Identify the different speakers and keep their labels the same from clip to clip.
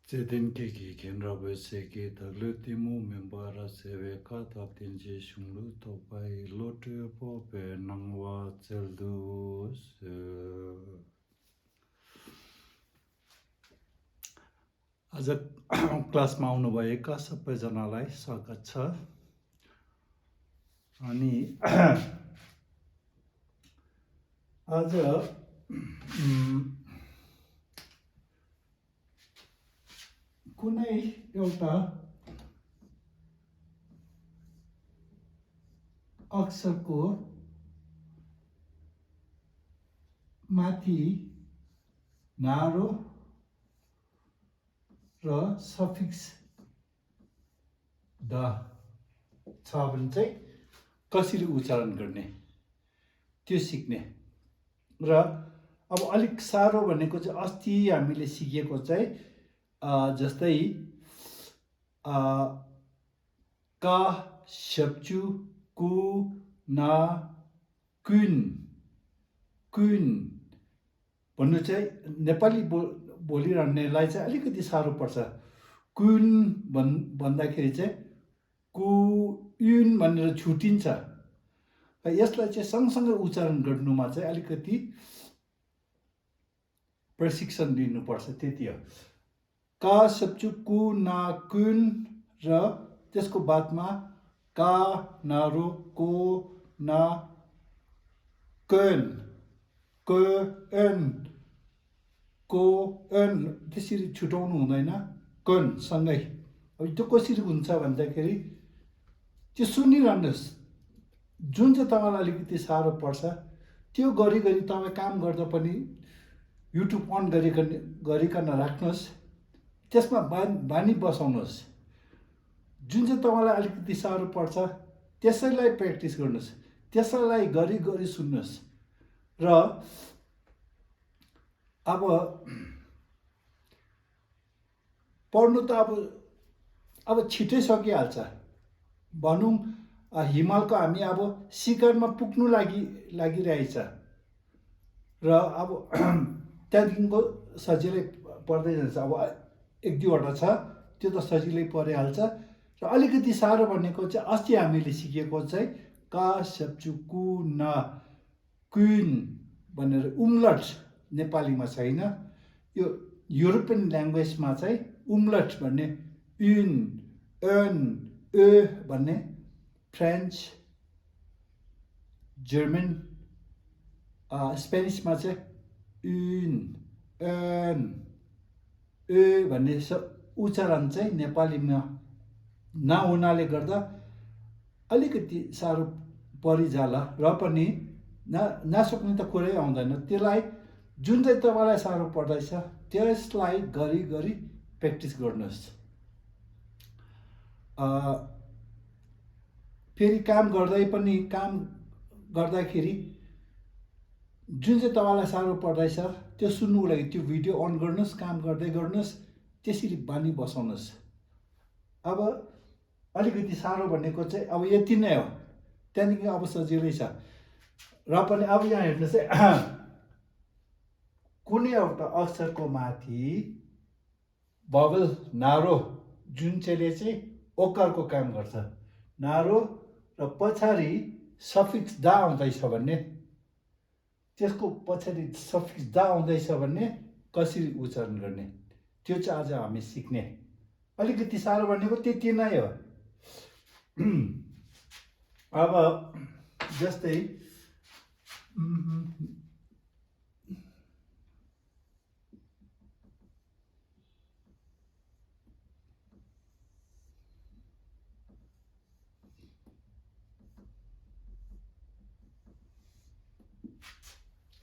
Speaker 1: 제덴케기 겐라베세기 달르티무 멤바라 세베카 타틴지 슝루 토바이 로트포 베낭와 젤두스 आज क्लासमा आउनुभएका सबैजनालाई स्वागत छ। अनि आज कुनै एउटा अक्षरको माथि नारो र सफिक्स द छ भने चाहिँ कसरी उच्चारण गर्ने त्यो सिक्ने। र अब अलिक साह्रो भनेको चाहिँ अस्ति हामीले सिकेको चाहिँ जस्तै का शब्चु कु ना कुन कुन भन्नु चाहिँ नेपाली बोलिरहनेलाई चाहिँ अलिकति साह्रो पर्छ। कुन भन्दाखेरि चाहिँ कुन भनेर छुटिन्छ। यसलाई चाहिँ सँगसँगै उच्चारण गर्नुमा चाहिँ अलिकति प्रशिक्षण दिनुपर्छ, त्यति हो। का शब्चु कु ना कुन र त्यसको बादमा का नारो को ना कन को एन त्यसरी छुटाउनु हुँदैन, कन सँगै। अब त्यो कसरी हुन्छ भन्दाखेरि त्यो सुनिरहनुहोस्। जुन चाहिँ तपाईँलाई अलिकति साह्रो पर्छ त्यो गरी तपाईँ काम गर्दा पनि युट्युब अन गरिकन राख्नुहोस्, त्यसमा बानी बसाउनुहोस्। जुन चाहिँ तपाईँलाई अलिकति साह्रो पर्छ त्यसैलाई प्र्याक्टिस गर्नुहोस्, त्यसैलाई गरी सुन्नुहोस्। र अब पढ्नु त अब छिटै सकिहाल्छ। भनौँ हिमालको हामी अब शिखरमा पुग्नु लागिरहेछ र अब त्यहाँदेखिको सजिलै पर्दै जान्छ। अब एक दुईवटा छ त्यो त सजिलै परिहाल्छ। र अलिकति साह्रो भनेको चाहिँ अस्ति हामीले सिकेको चाहिँ का शब्चु कु ना कुन भनेर उम्लट नेपालीमा छैन। यो युरोपियन ल्याङ्ग्वेजमा चाहिँ उम्लट भन्ने उन एन ए भन्ने, फ्रेन्च जर्मन स्पेनिसमा चाहिँ उन एन ए भन्ने उच्चारण चाहिँ नेपालीमा नहुनाले गर्दा अलिकति साह्रो परिजाला। र पनि नसक्ने त कुरै आउँदैन। त्यसलाई जुन चाहिँ तपाईँलाई साह्रो पर्दैछ त्यसलाई गरी प्र्याक्टिस गर्नुहोस्। फेरि काम गर्दाखेरि जुन चाहिँ तपाईँलाई साह्रो पर्दैछ त्यो सुन्नुको लागि त्यो भिडियो अन गर्नुहोस्, काम गर्दै गर्नुहोस्, त्यसरी बानी बसाउनुहोस्। अब अलिकति साह्रो भनेको चाहिँ अब यति नै हो, त्यहाँदेखि अब सजिलै छ। र पनि अब यहाँ हेर्नुहोस् है, कुनै एउटा अक्षरको माथि भवल नारो जुन चाहिँले ओकारको काम गर्छ, नारो र पछाडि सफिक्स दा आउँदैछ भने, त्यसको पछाडि सफिक्स दा आउँदैछ भने कसरी उच्चारण गर्ने त्यो चाहिँ आज हामी सिक्ने। अलिकति साह्रो भनेको त्यति नै हो। अब जस्तै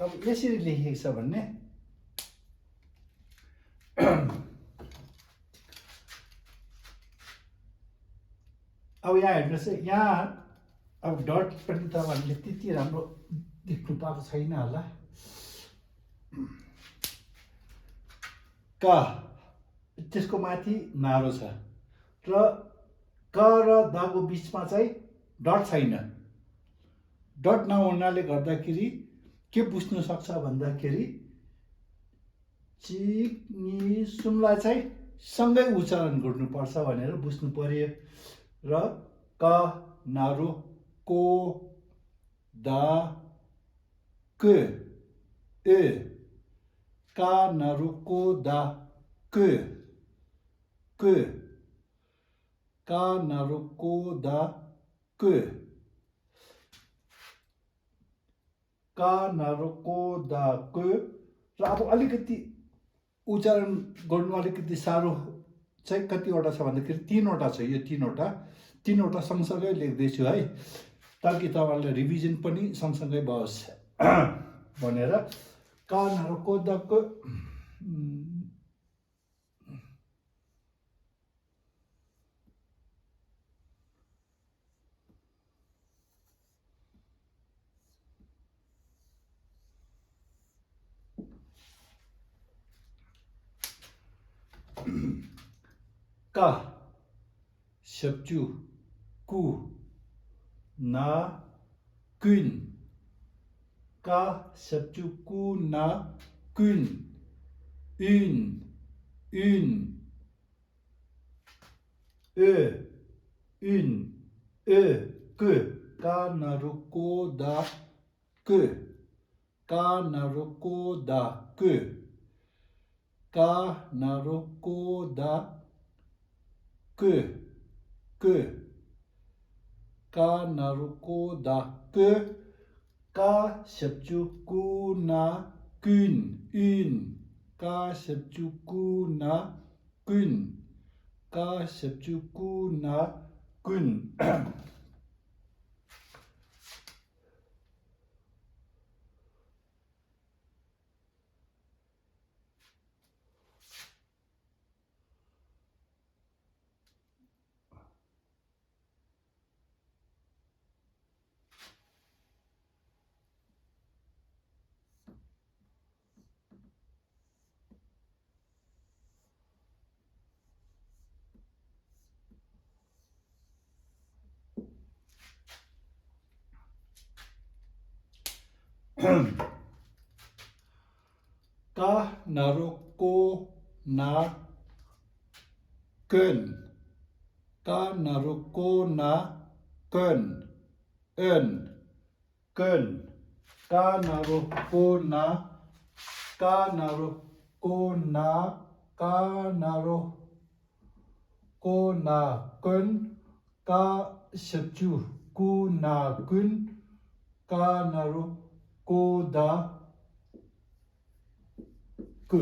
Speaker 1: अब यसरी लेखिएको छ भन्ने, अब यहाँ हेर्नुहोस् है, यहाँ अब डट पनि तपाईँहरूले त्यति राम्रो देख्नु पाएको छैन होला। क त्यसको माथि नारो छ र क र दको बिचमा चाहिँ डट छैन। डट नहुनाले गर्दाखेरि के बुझ्न सक्छ भन्दाखेरि चिक नि सुनलाई चाहिँ सँगै उच्चारण गर्नुपर्छ भनेर बुझ्नु पर्यो। र क नारो को दा क ए का नारो को दा क क का नारो को दा क का नारो को दा क। र अब अलिकति उच्चारण गर्नु अलिकति साह्रो चाहिँ कतिवटा छ भन्दाखेरि 3वटा छ। यो 3वटा सँगसँगै लेख्दैछु है, ताकि तपाईँहरूलाई रिभिजन पनि सँगसँगै बस् भनेर। कानहरू कोदाको का शब्जु कु ना कुन का शब्जु कु ना कुन इन ए इन ए क का नारुको दा क का नारुको दा क का नारुको दा क क का नारुको दा क का शब्जु कु ना कुन इन का शब्जु कु ना कुन का शब्जु कु ना कुन। का नारुको ना कुन का नारुको ना कुन एन कुन का नारुको ना का नारुको ना का नारुको ना कुन का शब्जु कु ना कुन का नारुको दा क।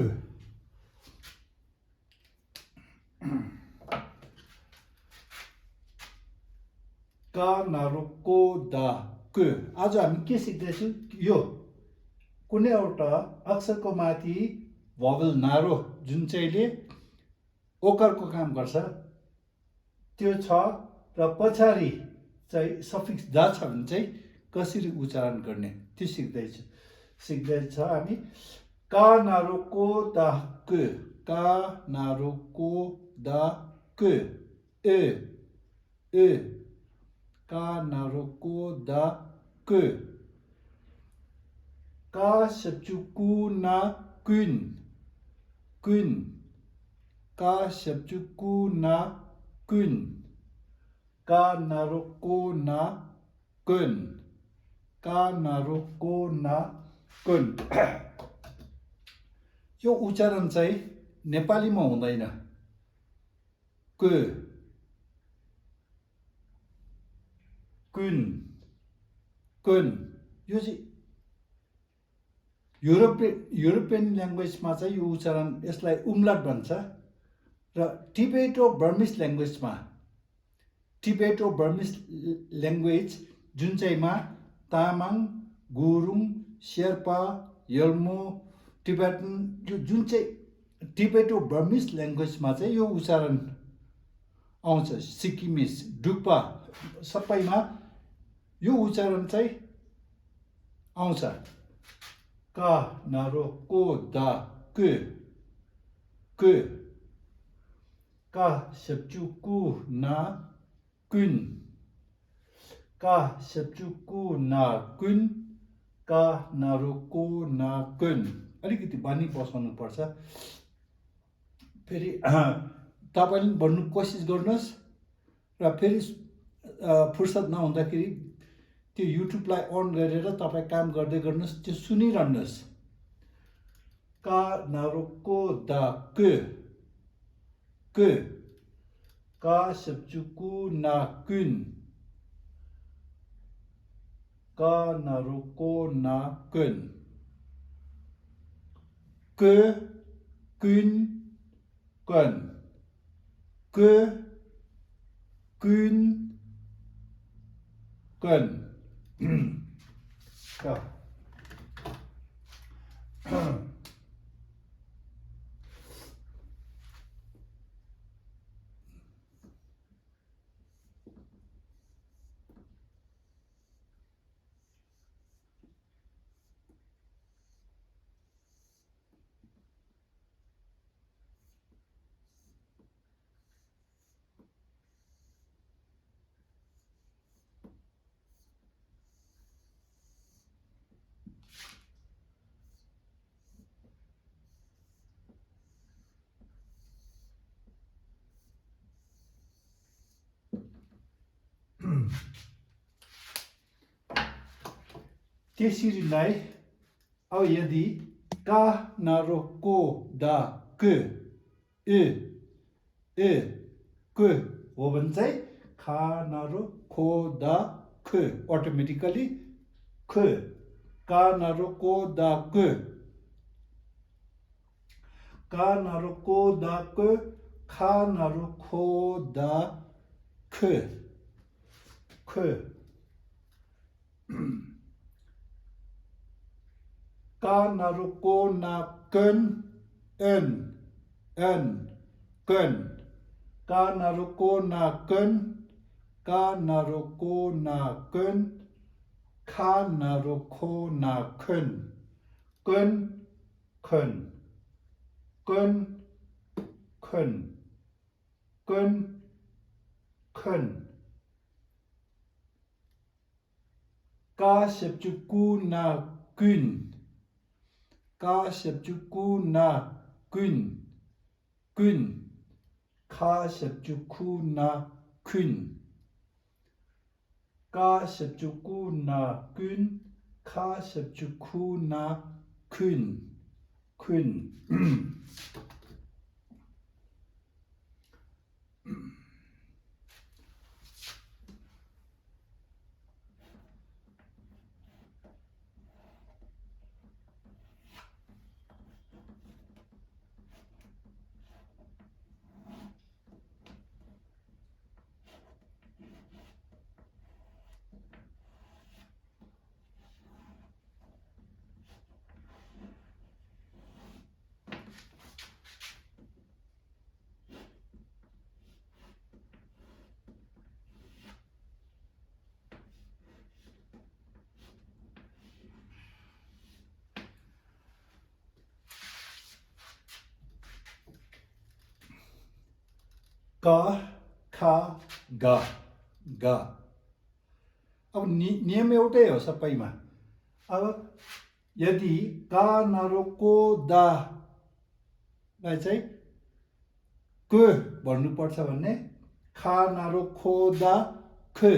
Speaker 1: का नारुको दा क। आज हामी के सिक्दैछौँ? यो कुनै एउटा अक्षरको माथि भवल नारो जुन चाहिँले ओकारको काम गर्छ त्यो छ, र पछाडि चाहिँ सफिक्स दा छ भने चाहिँ कसरी उच्चारण गर्ने त्यो सिक्दैछ हामी। का नारुको दा क का नारुको दा क ए ए का नारुको दा क का शब्जु कु ना कुन कुन का शब्जु कु ना कुन का नारुको ना कुन का नारुको ना कुन। यो उच्चारण चाहिँ नेपालीमा हुँदैन। क कुन कुन यो चाहिँ युरोपियन ल्याङ्ग्वेजमा चाहिँ यो उच्चारण यसलाई उम्लाट भन्छ। र टिबेटो बर्मिस ल्याङ्ग्वेज जुन चाहिँमा तामाङ गुरुङ शेर्पा यल्मो टिबेटन जुन चाहिँ टिबेटो बर्मिस ल्याङ्ग्वेजमा चाहिँ यो उच्चारण आउँछ। सिक्किमिस डुक्पा सबैमा यो उच्चारण चाहिँ आउँछ। का नारुको दा क का शब्जु कु ना कुन का शब्जु कु ना कुन का नारुको ना कुन। अलिकति बानी बसाउनु पर्छ। फेरि तपाईँले पनि भन्नु कोसिस गर्नुहोस् र फेरि फुर्सद नहुँदाखेरि त्यो युट्युबलाई अन गरेर तपाईँ काम गर्दै गर्नुहोस्, त्यो सुनिरहनुहोस्। का नारोको दा के का sepjuku na kun ka naruko na kun ke kun kun ke kun kun ka त्यसरी नै अब यदि का नारोको दा के के हो भने चाहिँ खा नारो खो दा खे अटोमेटिकली खे का नारो को दा के का नारो को दा के खा नारो खो दा खे खे ka naruko na kun en kun ka naruko na kun ka naruko na kun ka naruko na kun kun kun kun kun kun kun ka sepjuku na kun ka sepjuku na kun kun ka sepjuku na kun ka sepjuku na kun ka sepjuku na kun kun का खा गा गा अब नियम एउटै हो सबैमा। अब यदि का नारोको दा लाई चाहिँ क भन्नुपर्छ भने खा नारो खो दा ख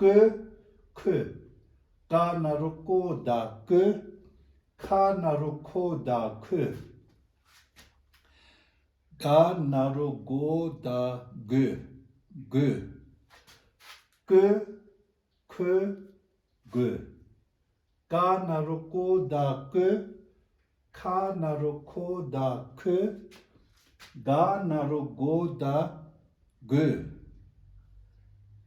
Speaker 1: क ख का नारो को दा क खा नारो खो दा ख ga naro go da g g g k g ga naro go da g ka naro ko da k ga naro go da g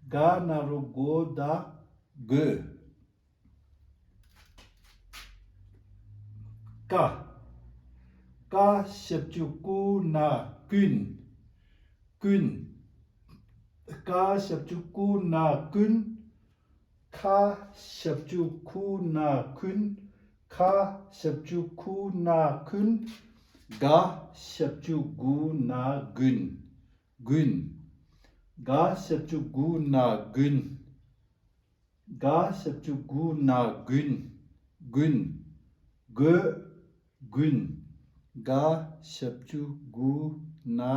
Speaker 1: ga naro go da g ka ka sepjuku na kun kun ka sepjuku na kun ka sepjuku na kun ka sepjuku na kun ga sepjuku na gun gun ga sepjuku na gun ga sepjuku na gun gun g gun गा सेप्चु गु ना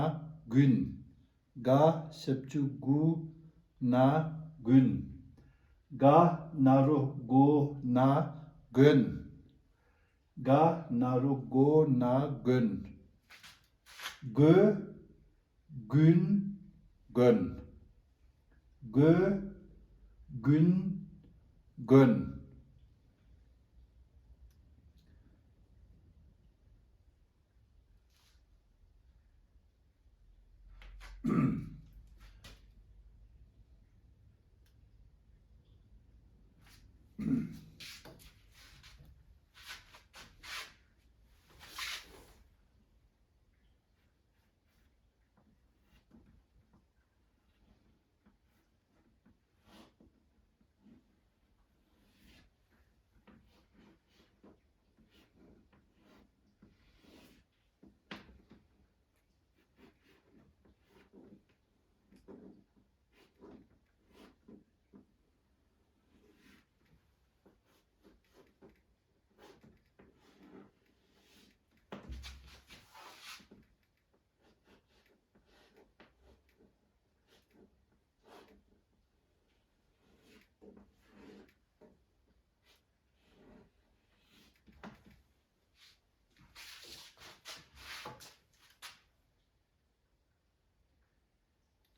Speaker 1: गुन गा सेप्चु गु ना गुन गा नारो go ना गुन गा नारो गो ना गुन ग गुन गुन ग गुन गुन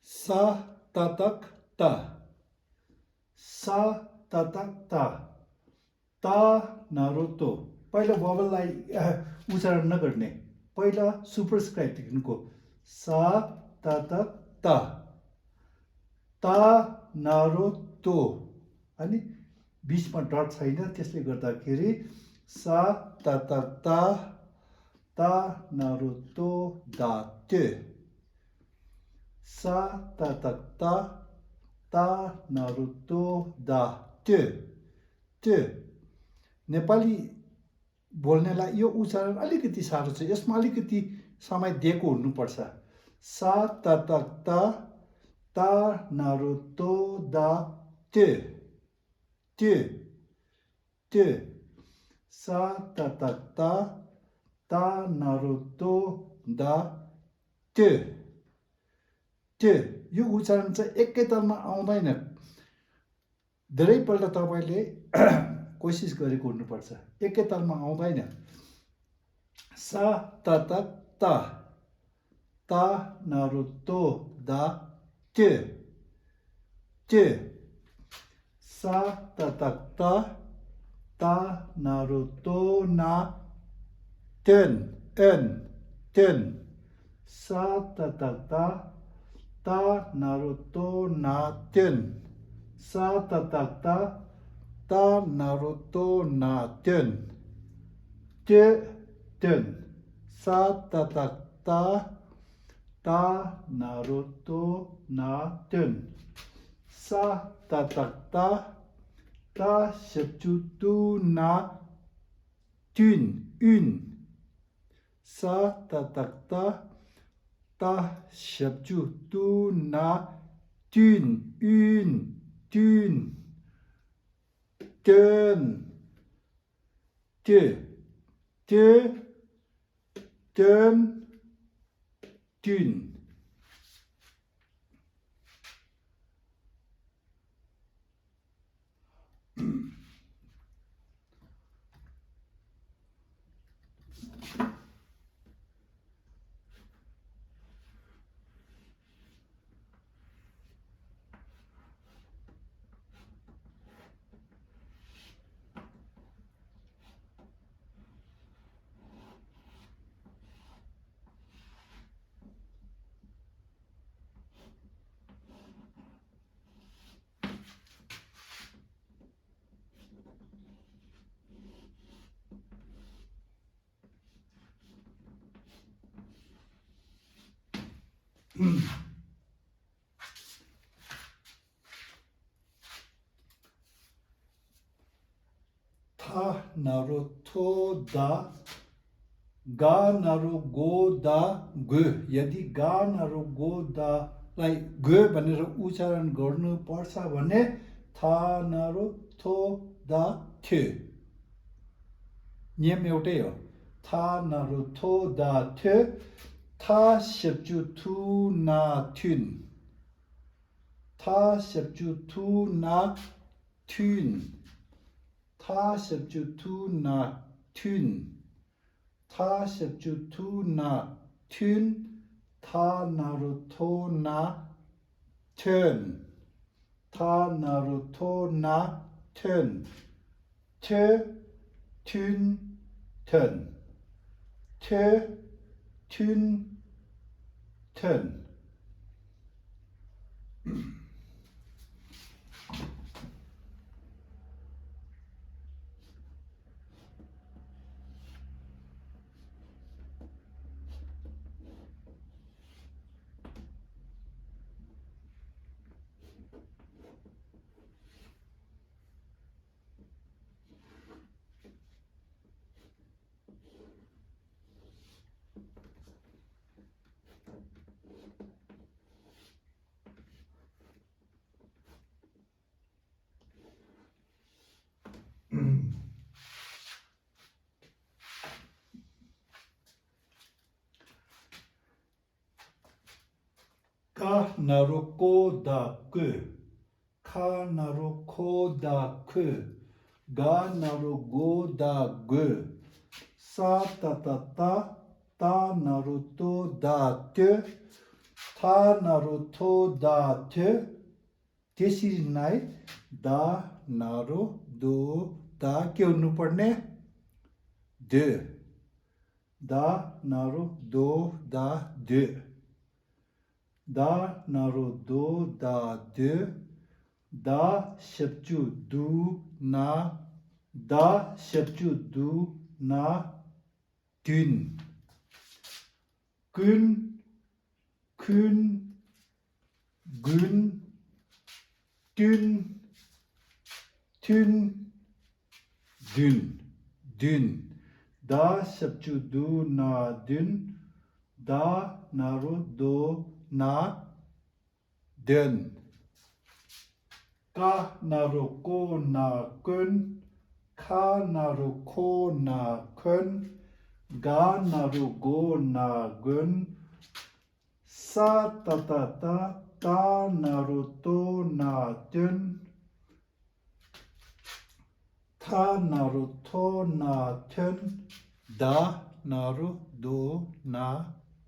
Speaker 1: सा ततक ता सा ततक ता नारुतो पहिला बबललाई उच्चारण नगर्ने पहिला सुपरस्क्राइब्टको सा ततक ता नारुतो अनि बिचमा डट छैन त्यसले गर्दाखेरि सा ततक ता नारुतो दाते सा ततक ता नारुतो दा त्यो नेपाली बोल्नेलाई यो उच्चारण अलिकति साह्रो छ यसमा अलिकति समय दिएको हुनुपर्छ सा ततक ता नारुतो दा त्यो सा ततक ता नारुतो दा त्यो यो उच्चारण चाहिँ एकैतालमा आउँदैन धेरैपल्ट तपाईँले कोसिस गरेको हुनुपर्छ एकैतालमा आउँदैन सा ततक ता नारुतो दा त्यो सा ततक ता नारुतो ना त्यन सा ततक ता नारुतो ना त्यन सा ततक ता नारुतो ना त्यन सा ततक ता नारुतो ना त्यन सा ततक ता सेप्चु तु ना त्यन सा ततक ता सेप्चु तु ना त्यन त्यन था नारुतो दा गा नारु गो दा ग यदि गा नारु गो दा लाई ग भनेर उच्चारण गर्नुपर्छ भने था नारु थो दा थे नियम एउटै हो ta naruto da te ta shepju tu na tun ta shepju tu na tun ta shepju tu na tun ta shepju tu na tun ta naruto na turn ta naruto na turn te tun turn te tun turn ka naruko da ku ka naruko da ku ga narugo da gu sa ta ta ta ta naruto da te ta naruto da te त्यसरी नै दा नारो दो दा के हुनुपर्ने the दा नारो दो दा द दा नारो दो दा द दा शेप्चु दु ना दा शेप्चु दु ना दिन कुन कुन गुन tun tun dun dun da shapchu du na dun da naru do na dun ka naru ko na kun ka naru ko na kun ga naru go na gun sa ta ta ta ta naruto na dun ta naruto na dun da naruto na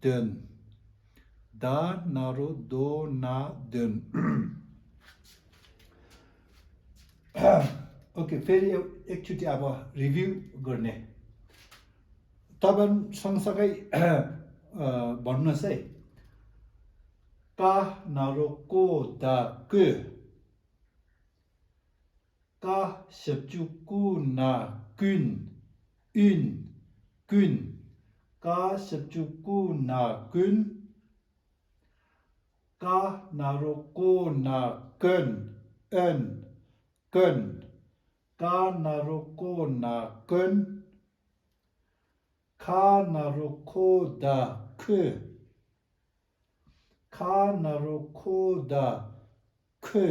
Speaker 1: dun da naruto na dun okay फेरि एकचोटि अब review गर्ने तपाईं सँगसँगै भन्नुहोस् है का नारुको दा ku का shepchuku na kun un kun का shepchuku na kun का naruko na kun un kun का naruko na kun का naruko da ku ka naruko da ku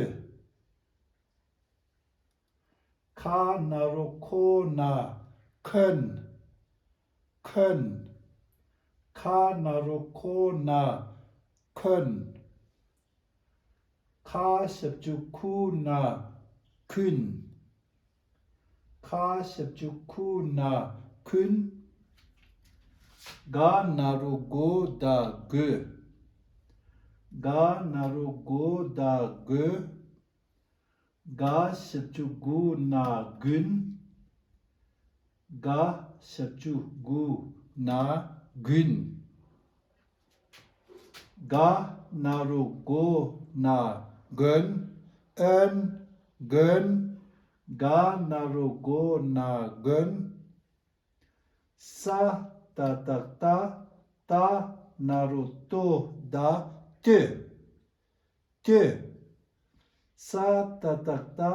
Speaker 1: ka naruko na kun kun ka naruko na kun ka shepchuku na kun ka shepchuku na kun ga narugo da gu ga narugo da gu ga shepchugu na gun ga shepchugu na gun ga narugo na gun gun ga narugo na gun sa ta ta ta ta naruto da te te sa ta ta ta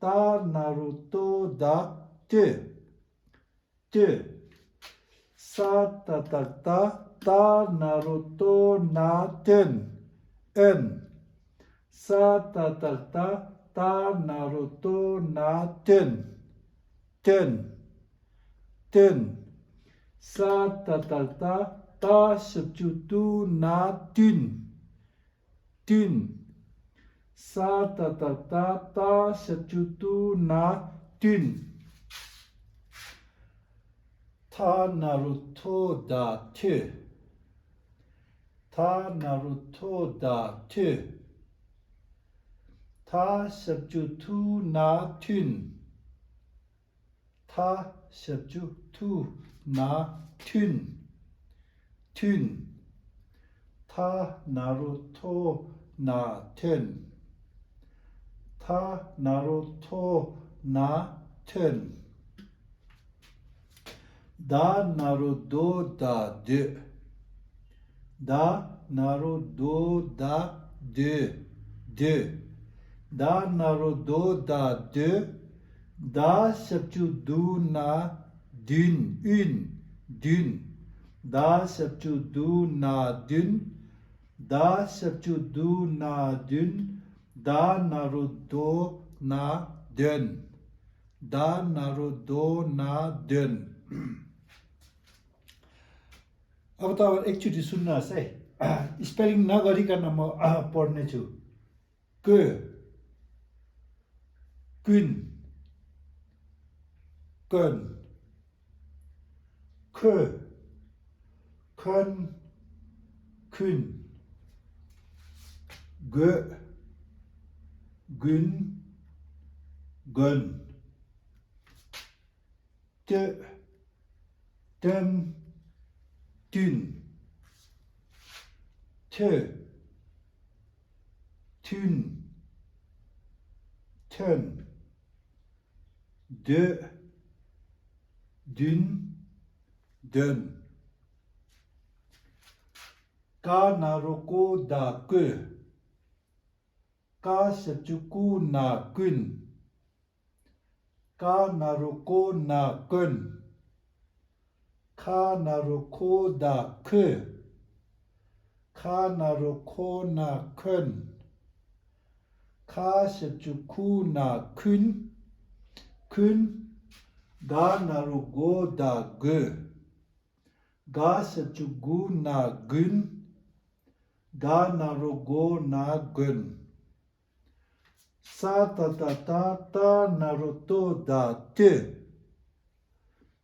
Speaker 1: ta naruto da te te sa ta ta ta ta naruto na ten en sa ta ta ta ta naruto na ten ten ten sa ta ta ta ta sub chu tu na tun tun sa ta ta ta ta sub chu tu na tun ta naruto da tu ta naruto da tu ta sub chu tu na tun ta sub chu tu na tun tun ta naruto na tun ta naruto na tun da naruto da de da naruto da de da naruto da de da sabchu du na dün dün da sabchu du na dün da sabchu du na dün da naruto na dön da naruto na dön अब तपाईँ एकचोटि सुन्नुहोस् है spelling नगरिकन म पढ्ने छु क कुन कन ख खन कुन ग गुन गन त तन tun te tun ten de dun dun ka naroko da ke ka sepchuku na kun ka naroko na kun ka naruko da ke ka naruko na kun ka sepchuku na kun kun ga narugo da ge ga sepchugu na gun ga narugo na gun sa ta ta ta ta naruto da te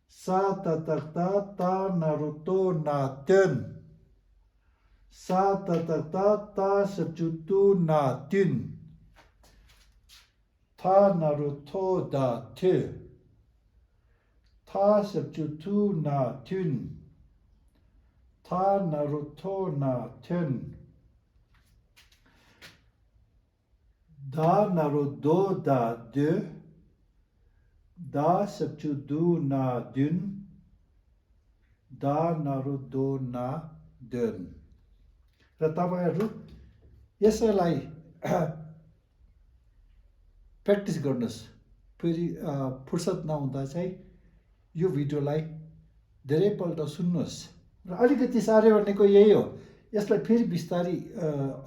Speaker 1: sa ta ta ta ta naruto na ten sa ta ta ta ta sabchutu na tin ta naruto da te ta sabchutu na tin ta naruto na ten da naruto da de da sabchudu na dun da narudo na dun र तपाईहरु यसलाई practice गर्नुस् फेरि फुर्सद नहुँदा चाहिँ यो भिडियोलाई धेरैपल्ट सुन्नुस् र अलिकति साह्रै भनेको यही हो यसलाई फेरि बिस्तारी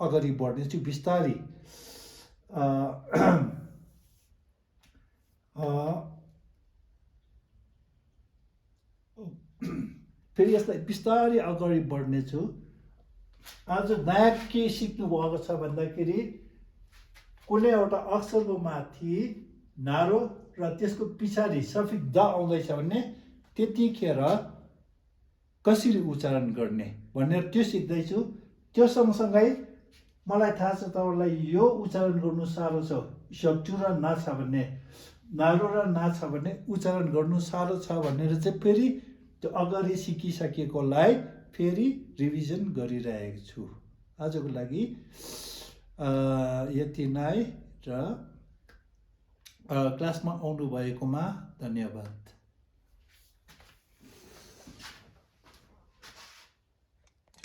Speaker 1: अगाडि बढ्ने छु बिस्तारी फेरि यसलाई बिस्तारै अगाडि बढ्ने छु आज नयाँ के सिक्नु भएको छ भन्दाखेरि कुनै एउटा अक्षरको माथि नारो र त्यसको पछाडि सफिक द आउँदैछ भने त्यतिखेर कसरी उच्चारण गर्ने भनेर त्यो सिक्दैछु त्यो सँगसँगै मलाई थाहा छ तपाईलाई यो उच्चारण गर्नु साह्रो छ सक्छु र ना छ भन्ने नारो र ना छ भने उच्चारण गर्नु साह्रो छ भनेर चाहिँ फेरि त्यो अगाडि सिकिसकेकोलाई फेरि रिभिजन गरिरहेको छु आजको लागि यति नै र क्लासमा आउनु भएकोमा धन्यवाद।